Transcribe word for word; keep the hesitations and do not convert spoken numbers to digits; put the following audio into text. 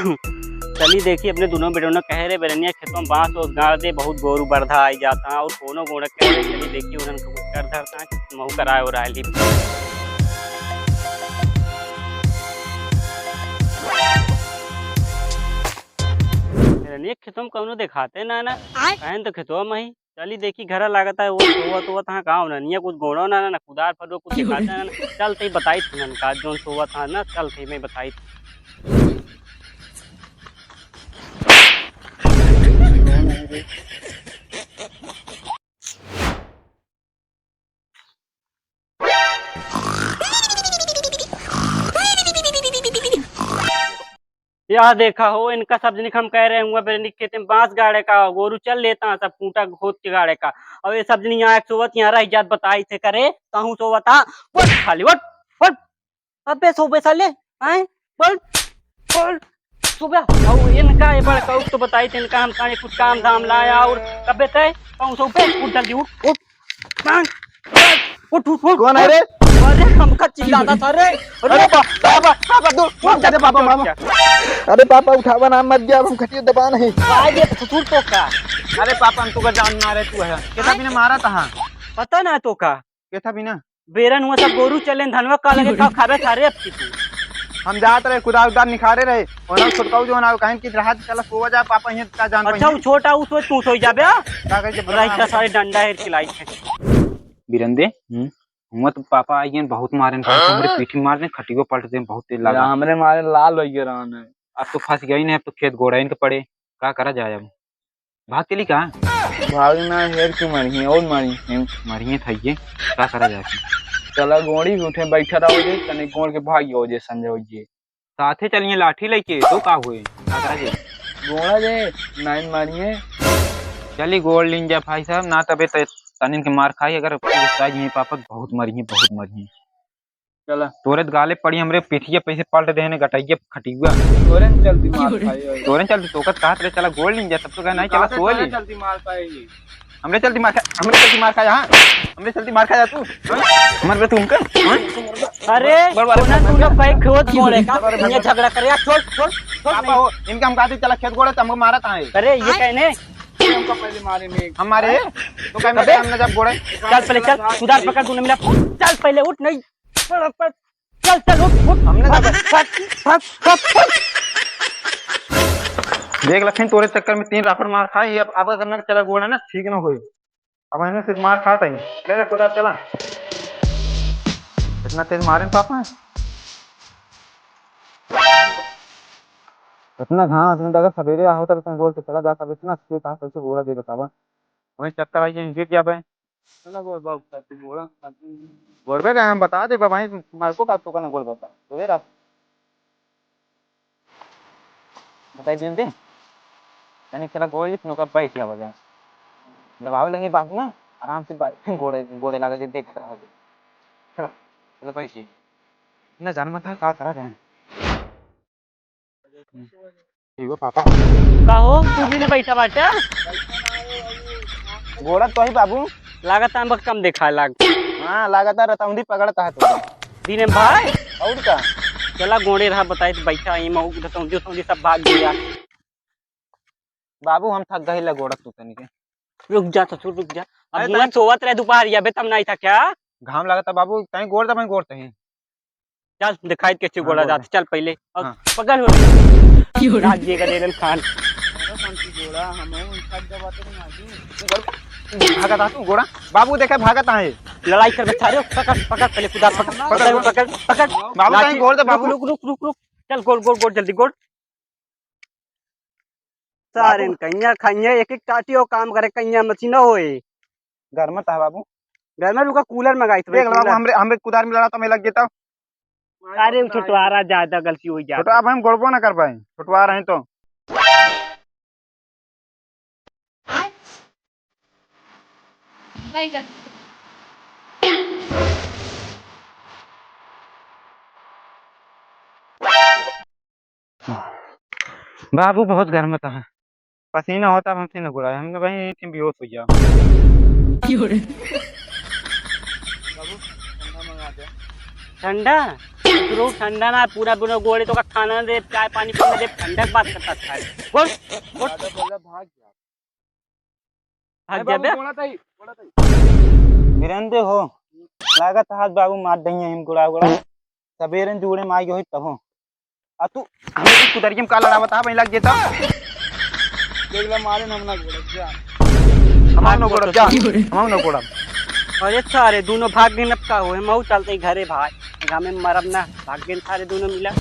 चली देखी, अपने दुनों बेटों ने कहे रहे, बेरनिया खेतों में बांस ओस गाड़ दे, बहुत गोरू बरधा आई जाता है, और कोनो गोड़ा कहे रहे, चली देखी, उन्हन को कुछ कर धरता है, कि महू कराए और आए ली। बेरनिया खेतों में कौनो देखाते ना, ना। आय? कहन तो खेतों में ही। चली देखी, घरा लागत है, वो सोवत, सोवत हाँ, का होना, निया कुछ गोड़ो ना, ना, ना कुदार फरो, कुछ दिखाते ना, ना। चल, तई बताई थी उनका, जोन सोवत हाँ ना, चल, तई मैं बताई थी। यह देखा हो, इनका सब जनी के हम कह रहे हुआ, बेरनी खेते में बांस गाड़े का, गोरू चल लेता है सब खूंटा खोद के गाड़े का, और ये सब जनी यहाँ एक सोवत यहाँ रह जात बताई थे करे, कहूँ सोवत आ, उठ खाली, उठ, उठ, अबे सोबे साले, हैं, बोल, बोल, सोबे, और इनका ये बड़ कहूँ तो बताई थे, इनका हम कहा कुछ काम धाम लाया, और कबे तय, कहूँ सोबे, उठ जल्दी, उठ, उठ। मांग। उठ, उठ, उठ, कौन है उठ। रे? अरे, हमका चिल्लाता था रे। अरे अरे बा-, बाबा, बाबा, दूर, दूर, अरे बाबा, दूर, बाबा। क्या? अरे पापा, उठावा ना, मत गया, हम खटिया दबा नहीं। आगे तो ससुर तो का? अरे पापा, हम तुका जान मारे तू है। केथा बिना मारा था? पता ना तो का? केथा बिना? बेरन हुआ सब गोरू चलेन, धनवा का लगे खाओ, खाबे था रे अब की तू। हम जात रहे, कुदार उदार निखारे रहे, और हम छोटकाऊ जो ना, कहें कि रहा चला सोवा जा, पापा यहाँ का जान अच्छा, पाएंगे। वो छोटा, वो सोच तू सोई जाबे, हाँ? का कहे जब रही बड़ा था सारे डंडा हेर के लाई थे। बिरंदे, हम्म? हुआ तो पापा आई गए, बहुत मारे, हमरे पीठी मार दे, खटियो पलट दे, बहुत तेज लगा। हमरे मारे लाल हो गए रहन है। अब तो फंस गई नहीं, अब तो खेत गोड़ा इनके पड़े, का करा जाए अब? भाग चली का? भाग ना, हेर के मरिहे, और मरिहे। मरिहे थइये, का करा जाए? चला गोड़ी उठे, बैठा रहो जे, तने गोड़ के भाग हो जे, संजय हो जे। साथे चलिए लाठी लेके, तो का हुए? का करा जे? गोड़ा जे, नाइन मरिहे। चली गोड़ लीन जा भाई साहब, ना तबे त-, तनिन के मार खाई, अगर गुस्सा जी पापा बहुत मरिहे, बहुत मरिहे। चला। तोरे त गाले पड़ी, हमरे पीठिया पैसे पलट देहने गटैया खटियुआ। तोरे न चलती मार खाई होई। तोरे न चलती तोकत कहत रहे, चला गोड़ लीन जा, तब तो कहे, "नहीं, चला कहत सोए तोरे ली।" चलती मार खाई। हमरे चलती मार खा, हमरे चलती मार खाया, हाँ? हमरे चलती मार खाया तू? हाँ? मर बे तू हमका? हाँ? अरे, बड़, बड़, कोना बड़, तू लोग बड़, भाई खेत गोड़े का, बड़, बड़, ये झगड़ा करे, यार, छोड़, छोड़, छोड़, पापा नहीं। हो, इनका हम कहते, "चला खेत गोड़े," तो हमको मारा था ये। अरे, ये कहने? हमको पहले मारे में। हम मारे? तो कहीं अबे, हम ना जब गोड़े। चल पहले, चल, कुदार पकड़, तूने मिला, चल पहले उठ, नहीं। चल, चल, उठ, उठ। हमने भाग, तो भाग, भाग, भाग, भाग। देख लखन, तोरे चक्कर में तीन राफड़ मार खाए, अब, अब अगर ना चला गोड़ा ना, ठीक ना होई। अब इन्हें सिर्फ मार खात है। ले रे, खुदा चला। इतना तेज मारे पापा। इतना घास में अगर सवेरे आ होता तो बोल के चला जाता, अब इतना तेज कहाँ कैसे गोड़ा दे बतावा। वही चक्कर आई, गिर गया भाई। ना गोड़ बाबू, तू गोड़ा। गोड़बे का हम बता दे, बाबा, मार को का तो का ना गोड़ बाबा। तो ये रहा। बताई दिन दे। तनी चला गोड़ इस नौका बैठ गया वजह। दबावे लगे बाबू ना, आराम से बैठ, गोड़े, गोड़े लगा के देख रहा है। चला, चला बैठ जी। ना जान मत है, का करा जाए। ठीक हो पापा? का हो, तू भी ना बैठा बाटा? गोड़ा तो ही बाबू। लागत हम कम दिखाए लाग। हाँ, लागत है रतौंधी पकड़ता है तू। दीने भाई। और का? चला गोड़े रहा बताई तो बैठा ही महू रतौंधी, रतौंधी सब भाग गया। बाबू हम थक गए ला गोड़ा तू तनी के। रुक जा ससुर, रुक जा। अब अरे हुआं तनी सोवत रहे दोपहरिया बे, तब नहीं था क्या? घाम लागत है बाबू, तनी गोड़ दबाई गोड़ तनी। चल, दिखाई कैसे गोड़ा जात, चल पहले। और हाँ। पकड़ हो। क्यों रे? रात ये का दे देन खान। भागत आ तू गोड़ा। बाबू देखे भागत आए। लड़ाई कर बे सारे, पकड़, पकड़ पहले, कुदार पकड़, पकड़, पकड़, पकड़। बाबू, लाठी, कहीं गोड़ दे, बाबू। रुक, रुक, रुक, रुक। चल, गोड़, गोड़, गोड़, जल्दी गोड़। सारे गोड़। कहिया, कहिया, एक, एक टाटी और काम करे, कहिया मशीन होए। घर में था बाबू। घर में रुका, कूलर मंगाई थी भाई, देख लो बाबू, कूलर। हमरे, हमरे कुदार में लड़ा तो मैं लग जाता। अरे, उ छोटवारा ज्यादा गलती हो जाता। छोटवा, अब हम गोड़बो ना कर पाए, छोटवा रहे तो। बैगन। बाबू बहुत गर्म होता है, पसीना होता है, हमसे न गोड़ाए, हमने वहीं एक बेहोश हो गया। ठंडा? दूसरो ठंडा ना, पूरा बिना गोड़े तो का खाना दे, चाय पानी पीने दे, ठंडा के बात करता था। बोल, बोल। भाग जा। भाग अरे जा बे। बाबू, गोड़ा ताई, गोड़ा ताई। वीरेंद्र हो, लागत हाथ बाबू मार दइया हम गोड़ा गोड़ा। सबेरे जूड़े में आई होई तब हो। आ तू, ये कुदरियम का लड़ावत हा, वहीं लग जेता। देख ले, मारे न हम ना गोड़ा जा। हम ना गोड़ा जा, हम ना गोड़ा। अरे सारे, दोनों भाग गए, अब का होए? मऊ चलते ही घरे भाई, गाँव में मरब ना, भाग गए सारे दोनों मिला।